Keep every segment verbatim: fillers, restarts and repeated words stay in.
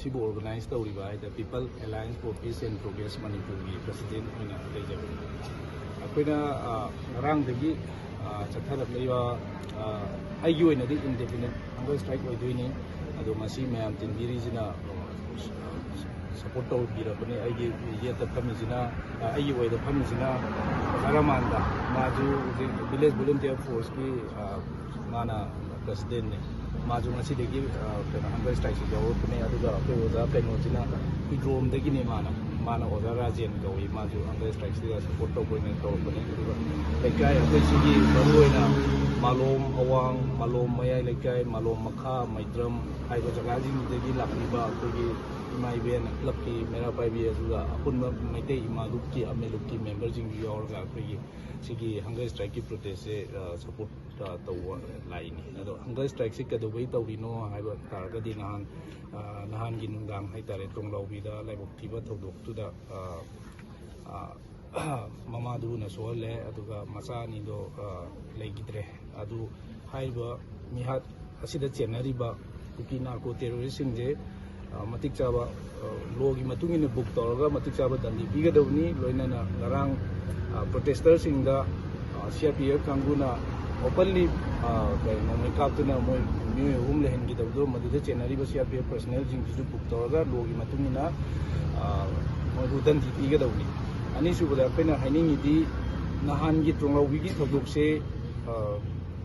ꯁꯤꯕꯨ ꯑꯣꯔꯒꯅꯥꯏꯖ ꯇꯧꯔꯤꯕ ꯍꯥꯏꯗꯤ People Alliance for Peace and Progress ꯃꯅꯤꯄꯨꯔꯒꯤ ꯄ꯭ꯔꯁꯤꯗꯦꯟ ꯑꯣꯏꯅ ꯂꯩꯖꯕꯅꯤ꯫ ꯑꯩꯈꯣꯏꯅ ꯑ, ꯉꯔꯥꯡꯗꯒꯤ ꯑ, ꯆꯠꯊꯔꯛꯂꯤꯕ ꯑ, ꯑꯩꯒꯤ ꯑꯣꯏꯅꯗꯤ ꯏꯟꯗꯦꯐꯤꯅꯤꯠ ꯍꯪꯒꯔ ꯁ꯭ꯇ꯭ꯔꯥꯏꯛ ꯑꯣꯏꯗꯣꯏꯅꯤ꯫ ꯑꯗꯣ ꯉꯁꯤ ꯃꯌꯥꯝ ꯇꯤꯟꯕꯤꯔꯤꯁꯤꯅ ꯁꯄꯣꯔꯠ ꯇꯧꯕꯤꯔꯛꯄꯅꯤ꯫ ꯑꯩꯒꯤ ꯌꯦꯠꯇ ꯐꯝꯃꯤꯁꯤꯅ, ꯑ, ꯑꯩꯒꯤ ꯑꯣꯏꯗ ꯐꯝꯃꯤꯁꯤꯅ ꯑꯣꯖꯥ ꯔꯃꯥꯟꯗ, ꯃꯥꯁꯨ ꯍꯧꯖꯤꯛ ꯚꯤꯂꯦꯖ ꯚꯣꯂꯨꯟꯇꯤꯌꯔ ꯐꯣꯔꯁꯀꯤ, ꯑ, ꯃꯥꯅ ꯄ꯭ꯔꯁꯤꯗꯦꯟꯅꯤ꯫ ꯃꯥꯁꯨ ꯉꯁꯤꯗꯒꯤ, ꯑ, ꯀꯩꯅꯣ, ꯍꯪꯒꯔ ꯁ꯭ꯇ꯭ꯔꯥꯏꯛꯁꯤ ꯌꯥꯎꯔꯛꯄꯅꯦ꯫ ꯑꯗꯨꯒ ꯑꯩꯈꯣꯏ ꯑꯣꯖꯥ ꯀꯩꯅꯣꯁꯤꯅ ꯍꯨꯏꯗ꯭ꯔꯣꯝꯗꯒꯤꯅꯦ ꯃꯥꯅ꯫ ꯃꯥꯅ ꯑꯣꯖꯥ ꯔꯥꯖꯦꯟ ꯀꯧꯏ꯫ ꯃꯥꯁꯨ ꯍꯪꯒꯔ ꯁ꯭ꯇ꯭ꯔꯥꯏꯛꯁꯤꯗ ꯁꯄꯣꯔꯠ ꯇꯧꯕ ꯑꯣꯏꯅ ꯇꯧꯔꯛꯄꯅꯦ꯫ ꯑꯗꯨꯒ ꯂꯩꯀꯥꯏ ꯑꯩꯈꯣꯏ ꯁꯤꯒꯤ ꯃꯔꯨꯑꯣꯏꯅ ꯃꯥꯂꯣꯝ ꯑꯋꯥꯡ, ꯃꯥꯂꯣꯝ ꯃꯌꯥꯏ ꯂꯩꯀꯥꯏ, ꯃꯥꯂꯣꯝ ꯃꯈꯥ, ꯃꯩꯇ꯭ꯔꯝ ꯍꯥꯏꯕ ꯖꯒꯥꯁꯤꯡꯁꯤꯗꯒꯤ ꯂꯥꯛꯂꯤꯕ ꯑꯩꯈꯣꯏꯒꯤ ꯏꯃꯥ ꯏꯕꯦꯟ ꯀ꯭ꯂꯕꯀꯤ, ꯃꯩꯔꯥ ꯄꯥꯏꯕꯤ, ꯑꯗꯨꯒ ꯑꯄꯨꯟꯕ ꯃꯩꯇꯩ ꯏꯃꯥ ꯂꯨꯞꯀꯤ, ꯑꯃꯦ ꯂꯨꯞꯀꯤ ꯃꯦꯝꯕꯔꯁꯤꯡꯁꯨ ꯌꯥꯎꯔꯒ ꯑꯩꯈꯣꯏꯒꯤ ꯁꯤꯒꯤ ꯍꯪꯒꯔ ꯁ꯭ꯇ꯭ꯔꯥꯏꯛꯀꯤ ꯄ꯭ꯔꯣꯇꯦꯁꯁꯦ, ꯑ, ꯁꯄꯣꯔꯠ, ꯑ, ꯇꯧꯕ ꯂꯥꯛꯏꯅꯤ꯫ ꯑꯗꯣ ꯍꯪꯒꯔ ꯁ꯭ꯇ꯭ꯔꯥꯏꯛꯁꯤ ꯀꯩꯗꯧꯕꯩ ꯇꯧꯔꯤꯅꯣ ꯍꯥꯏꯕ ꯇꯥꯔꯒꯗꯤ ꯅꯍꯥꯟ, ꯑ, ꯅꯍꯥꯟꯒꯤ ꯅꯨꯡꯗꯥꯡ ꯍꯥꯏꯇꯥꯔꯦ, ꯇꯣꯡꯂꯥꯎꯕꯤꯗ ꯂꯥꯏꯕꯛ ꯊꯤꯕ ꯊꯧꯗꯣꯛꯇꯨꯗ, ꯑ, ꯑ, ꯃꯃꯥꯗꯨꯅ ꯁꯣꯛꯍꯜꯂꯦ, ꯑꯗꯨꯒ ꯃꯆꯥ ꯑꯅꯤꯗꯣ, ꯑ, ꯂꯩꯈꯤꯗ꯭ꯔꯦ꯫ ꯑꯗꯨ ꯍꯥꯏꯔꯤꯕ ꯃꯤꯍꯥꯠ ꯑꯁꯤꯗ ꯆꯦꯟꯅꯔꯤꯕ ꯀꯨꯀꯤ ꯅꯥꯔꯀꯣ ꯇꯦꯔꯣꯔꯤꯁꯁꯤꯡꯁꯦ, ꯑ, ꯃꯇꯤꯛ ꯆꯥꯕ, ꯑ, ꯂꯣꯒꯤ ꯃꯇꯨꯡ ꯏꯟꯅ ꯕꯨꯛ ꯇꯧꯔꯒ ꯃꯇꯤꯛ ꯆꯥꯕ ꯗꯟꯗꯤ ꯄꯤꯒꯗꯕꯅꯤ꯫ ꯂꯣꯏꯅꯅ ꯉꯔꯥꯡ, ꯑ, ꯄ꯭ꯔꯣꯇꯦꯁꯇꯔꯁꯤꯡꯗ, ꯑ, ꯁꯤ ꯑꯥꯔ ꯄꯤ ꯑꯦꯐ ꯀꯥꯡꯕꯨꯅ ꯑꯣꯄꯟꯂꯤ, ꯑ, ꯀꯩ, ꯅꯣꯡꯃꯩ ꯀꯥꯞꯇꯨꯅ ꯃꯣꯏ ꯃꯤꯑꯣꯏ ꯑꯍꯨꯝ ꯂꯩꯍꯟꯈꯤꯗꯕꯗꯣ, ꯃꯗꯨꯗ ꯆꯦꯟꯅꯔꯤꯕ ꯁꯤ ꯑꯥꯔ ꯄꯤ ꯑꯦꯐ ꯄꯔꯁꯅꯦꯜꯁꯤꯡꯁꯤꯁꯨ ꯕꯨꯛ ꯇꯧꯔꯒ ꯂꯣꯒꯤ ꯃꯇꯨꯡ ꯏꯟꯅ, ꯑ, ꯃꯣꯏꯕꯨ ꯗꯟꯗꯤ ꯄꯤꯒꯗꯕꯅꯤ꯫ ꯑꯅꯤꯁꯨꯕꯗ ꯑꯩꯈꯣꯏꯅ ꯍꯥꯏꯅꯤꯡꯉꯤꯗꯤ ꯅꯍꯥꯟꯒꯤ ꯇꯣꯡꯂꯥꯎꯕꯤꯒꯤ ꯊꯧꯗꯣꯛꯁꯦ, ꯑ,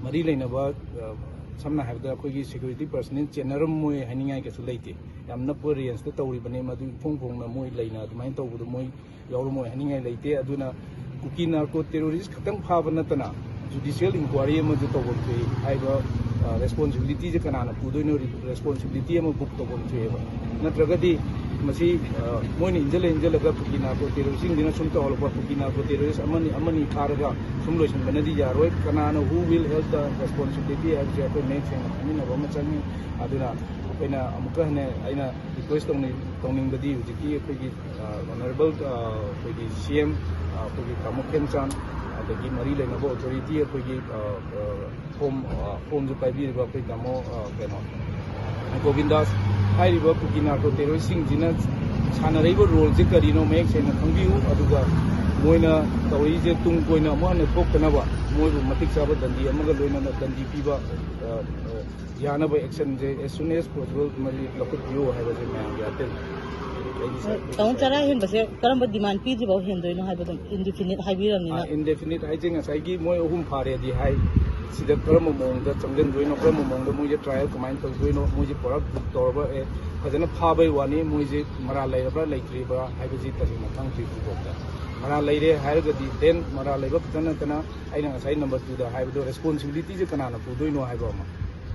ꯃꯔꯤ ꯂꯩꯅꯕ, ꯑ, ꯁꯝꯅ ꯍꯥꯏꯔꯕꯗ ꯑꯩꯈꯣꯏꯒꯤ ꯁꯦꯀ꯭ꯌꯨꯔꯤꯇꯤ ꯄꯔꯁꯅꯦꯜ ꯆꯦꯟꯅꯔꯝꯃꯣꯏ ꯍꯥꯏꯅꯤꯡꯉꯥꯏ ꯀꯩꯁꯨ ꯂꯩꯇꯦ꯫ ꯌꯥꯝ ꯅꯛꯄ ꯔꯦꯟꯖꯇ ꯇꯧꯔꯤꯕꯅꯤ, ꯃꯗꯨ ꯏꯐꯣꯡ ꯐꯣꯡꯅ ꯃꯣꯏ ꯂꯩꯅ ꯑꯗꯨꯃꯥꯏꯅ ꯇꯧꯕꯗꯣ ꯃꯣꯏ ꯌꯥꯎꯔꯝꯃꯣꯏ ꯍꯥꯏꯅꯤꯡꯉꯥꯏ ꯂꯩꯇꯦ꯫ ꯑꯗꯨꯅ ꯀꯨꯀꯤ ꯅꯥꯔꯀꯣ ꯇꯦꯔꯣꯔꯤꯁ ꯈꯛꯇꯪ ꯐꯥꯕ ꯅꯠꯇꯅ ꯖꯨꯗꯤꯁꯤꯌꯦꯜ ꯏꯟꯀ꯭ꯋꯥꯔꯤ ꯑꯃꯁꯨ ꯇꯧꯐꯝ ꯊꯣꯛꯏ꯫ ꯍꯥꯏꯔꯤꯕ, ꯑ, ꯔꯦꯁꯄꯣꯟꯁꯤꯕꯤꯂꯤꯇꯤꯁꯦ ꯀꯅꯥꯅ ꯄꯨꯗꯣꯏꯅꯣ? ꯔꯦꯁꯄꯣꯟꯁꯤꯕꯤꯂꯤꯇꯤ ꯑꯃ ꯕꯨꯛ ꯇꯧꯐꯝ ꯊꯣꯛꯑꯦꯕ꯫ ꯅꯠꯇ꯭ꯔꯒꯗꯤ ꯃꯁꯤ, ꯑ, ꯃꯣꯏꯅ ꯏꯟꯖꯜꯂ ꯏꯟꯖꯜꯂꯒ ꯀꯨꯀꯤ ꯅꯥꯔꯀꯣ ꯇꯦꯔꯣꯔꯤꯁꯁꯤꯡꯁꯤꯅ ꯁꯨꯝ ꯇꯧꯍꯜꯂꯛꯄ, ꯀꯨꯀꯤ ꯅꯥꯔꯀꯣ ꯇꯦꯔꯣꯔꯤꯁ ꯑꯃꯅꯤ ꯑꯃꯅꯤ ꯐꯥꯔꯒ ꯁꯨꯝ ꯂꯣꯏꯁꯤꯟꯕꯅꯗꯤ ꯌꯥꯔꯣꯏ꯫ ꯀꯅꯥꯅ, who will help the responsibility ꯍꯥꯏꯕꯁꯦ ꯑꯩꯈꯣꯏ ꯃꯌꯦꯛ ꯁꯦꯡꯅ ꯈꯪꯃꯤꯟꯅꯕ ꯑꯃ ꯆꯪꯉꯤ꯫ ꯑꯗꯨꯅ ꯑꯩꯈꯣꯏꯅ ꯑꯃꯨꯛꯀ ꯍꯟꯅ ꯑꯩꯅ ꯔꯤꯀ꯭ꯋꯦꯁ ꯇꯧꯅꯤꯡ-, ꯇꯧꯅꯤꯡꯕꯗꯤ ꯍꯧꯖꯤꯛꯀꯤ ꯑꯩꯈꯣꯏꯒꯤ, ꯑ, ꯑꯣꯅꯔꯦꯕꯜ, ꯑ, ꯑꯩꯈꯣꯏꯒꯤ ꯁꯤ ꯑꯦꯝ, ꯑ, ꯑꯩꯈꯣꯏꯒꯤ ꯇꯥꯃꯣ ꯈꯦꯝꯆꯥꯟ, ꯑꯗꯒꯤ ꯃꯔꯤ ꯂꯩꯅꯕ ꯑꯣꯊꯣꯔꯤꯇꯤ ꯑꯩꯈꯣꯏꯒꯤ, ꯑ, ꯑ, ꯍꯣꯝ, ꯑ, ꯍꯣꯝꯁꯨ ꯄꯥꯏꯕꯤꯔꯤꯕ ꯑꯩꯈꯣꯏ ꯇꯥꯃꯣ, ꯑ, ꯀꯩꯅꯣ, ꯒꯣꯕꯤꯟꯗꯥꯁ, ꯍꯥꯏꯔꯤꯕ ꯀꯨꯀꯤ ꯅꯥꯔꯀꯣ ꯇꯦꯔꯣꯔꯤꯁꯁꯤꯡꯁꯤꯅ ꯁꯥꯟꯅꯔꯛꯏꯕ ꯔꯣꯜꯁꯦ ꯀꯔꯤꯅꯣ ꯃꯌꯦꯛ ꯁꯦꯡꯅ ꯈꯪꯕꯤꯌꯨ, ꯑꯗꯨꯒ ꯃꯣꯏꯅ ꯇꯧꯔꯛꯏꯁꯦ ꯇꯨꯡ ꯀꯣꯏꯅ ꯑꯃꯨꯛ ꯍꯟꯅ ꯊꯣꯛꯇꯅꯕ ꯃꯣꯏꯕꯨ ꯃꯇꯤꯛ ꯆꯥꯕ ꯗꯟꯗꯤ ꯑꯃꯒ ꯂꯣꯏꯅꯅ ꯗꯟꯗꯤ ꯄꯤꯕ, ꯑ, ꯑ, ꯌꯥꯅꯕ ꯑꯦꯛꯁꯟꯁꯦ as soon as possible ꯃꯁꯤ ꯂꯧꯈꯠꯄꯤꯌꯨ ꯍꯥꯏꯕꯁꯦ ꯃꯌꯥꯝꯒꯤ ꯑꯄꯤꯜ꯫ ꯑꯩꯒꯤ ꯁꯥꯏꯠꯇꯒꯤ ꯇꯥꯃꯣ ꯆꯔꯥ ꯍꯦꯟꯕꯁꯦ ꯀꯔꯝꯕ ꯗꯤꯃꯥꯟ ꯄꯤꯗ꯭ꯔꯤꯐꯥꯎ ꯍꯦꯟꯗꯣꯏꯅꯣ ꯍꯥꯏꯕꯗꯣ ꯏꯟꯗꯤꯐꯤꯅꯤꯠ ꯍꯥꯏꯕꯤꯔꯕꯅꯤꯅ? ꯏꯟꯗꯦꯐꯤꯅꯤꯠ ꯍꯥꯏꯁꯦ ꯉꯁꯥꯏꯒꯤ ꯃꯣꯏ ꯑꯍꯨꯝ ꯐꯥꯔꯦꯗꯤ ꯍꯥꯏ, ꯁꯤꯗ ꯀꯔꯝꯕ ꯃꯑꯣꯡꯗ ꯆꯪꯁꯤꯟꯗꯣꯏꯅꯣ, ꯀꯔꯝꯕ ꯃꯑꯣꯡꯗ ꯃꯣꯏꯁꯦ ꯇ꯭ꯔꯥꯏꯌꯦꯜ ꯀꯃꯥꯏꯅ ꯇꯧꯗꯣꯏꯅꯣ, ꯃꯣꯏꯁꯦ ꯄꯨꯔꯥ ꯕꯨꯛ ꯇꯧꯔꯕ, ꯑꯦ, ꯐꯖꯅ ꯐꯥꯕꯩ ꯋꯥꯅꯤ, ꯃꯣꯏꯁꯦ ꯃꯔꯥꯜ ꯂꯩꯔꯕ꯭ꯔꯥ ꯂꯩꯇ꯭ꯔꯤꯕ꯭ꯔꯥ ꯍꯥꯏꯕꯁꯤ ꯇꯁꯦꯡꯅ ꯈꯪꯗ꯭ꯔꯤ ꯍꯧꯖꯤꯛꯐꯥꯎꯗ꯫ ꯃꯔꯥꯜ ꯂꯩꯔꯦ ꯍꯥꯏꯔꯒꯗꯤ ꯗꯦꯟ ꯃꯔꯥꯜ ꯂꯩꯕ ꯈꯛꯇ ꯅꯠꯇꯅ ꯑꯩꯅ ꯉꯁꯥꯏ ꯅꯝꯕꯔ ꯇꯨꯗ ꯍꯥꯏꯕꯗꯣ ꯔꯦꯁꯄꯣꯟꯁꯤꯕꯤꯂꯤꯇꯤꯁꯦ ꯀꯅꯥꯅ ꯄꯨꯗꯣꯏꯅꯣ ꯍꯥꯏꯕ ꯑꯃ꯫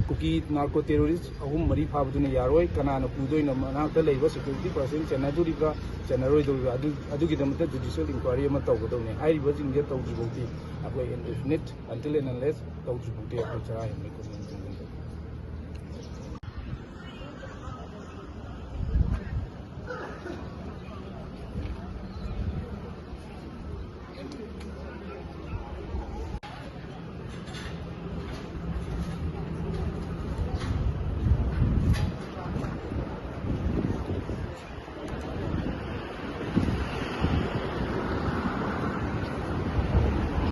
ꯀꯨꯀꯤ ꯅꯥꯔꯀꯣ ꯇꯦꯔꯣꯔꯤꯁ ꯑꯍꯨꯝ ꯃꯔꯤ ꯐꯥꯕꯗꯨꯅ ꯌꯥꯔꯣꯏ, ꯀꯅꯥꯅ ꯄꯨꯗꯣꯏꯅꯣ, ꯃꯅꯥꯛꯇ ꯂꯩꯕ ꯁꯦꯀ꯭ꯌꯨꯔꯤꯇꯤ ꯄꯥꯔꯁꯟ ꯆꯦꯟꯅꯗꯣꯔꯤꯕ꯭ꯔꯥ ꯆꯦꯟꯅꯔꯣꯏꯗꯧꯔꯤꯕ꯭ꯔꯥ, ꯑꯗꯨ, ꯑꯗꯨꯒꯤꯗꯃꯛꯇ ꯖꯨꯗꯤꯁꯤꯌꯦꯜ ꯏꯟꯀ꯭ꯋꯥꯏꯔꯤ ꯑꯃ ꯇꯧꯒꯗꯧꯅꯤ꯫ ꯍꯥꯏꯔꯤꯕꯁꯤꯡꯁꯦ ꯇꯧꯗ꯭ꯔꯤꯐꯥꯎꯗꯤ ꯑꯩꯈꯣꯏ ꯏꯟꯗꯦꯐꯤꯅꯤꯠ, until and unless ꯇꯧꯗ꯭ꯔꯤꯐꯥꯎꯗꯤ ꯑꯩꯈꯣꯏ ꯆꯔꯥ ꯍꯦꯟꯕꯒꯤ